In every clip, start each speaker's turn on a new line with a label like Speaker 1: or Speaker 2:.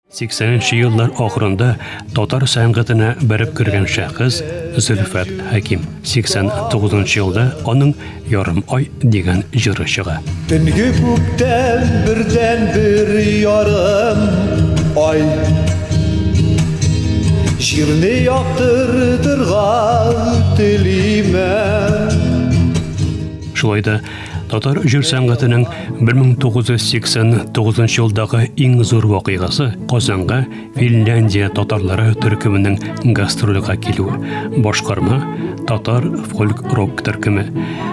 Speaker 1: 80 нче еллар ахырында татар сәнгатенә бәреп кергән шәхес Зөлфәт Хәким. 89 нчы елда аның Ярым ай дигән җыры чыга.
Speaker 2: Төнге күктән бердәнбер ярым ай Җирне яктыртырга телимен.
Speaker 1: Шулай да Татар җыр сәнгатенең 1989 елдагы иң зур вакыйгасы Казанга Финляндия татарлары төркеменең гастрольгә килүе. Башкарма татар фольк-рок төркеме.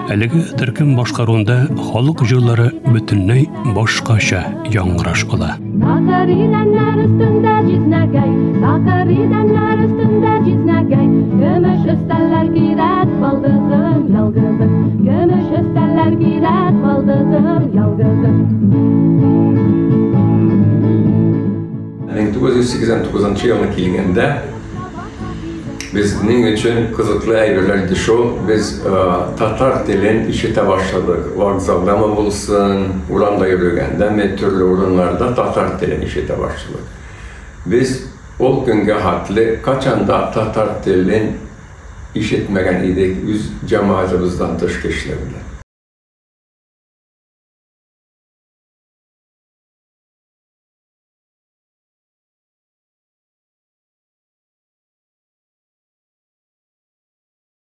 Speaker 1: Әлеге төркем башкаруында халык җырлары бөтенләй башкача яңгыраш ала.
Speaker 3: Такыр идәннәр өстендә җизнәкәй, Такыр идәннәр өстендә җизнәкәй, Көмеш өстәлләр кирәк, балдызым, ялгызым, Көмеш өстәлләр кирәк, балдызым, ялгызым.
Speaker 4: 1989 елны килгәндә безнең өчен кызыклы әйберләр иде шул. Без татар телен ишетә башладык. Вокзалдамы булсын, урамда йөргәндәме, төрле урыннарда татар телен ишетә башладык. Без ул көнгә хәтле качан да татар телен ишетмәгән идек үз җәмәгатебездән тыш кешеләрдән.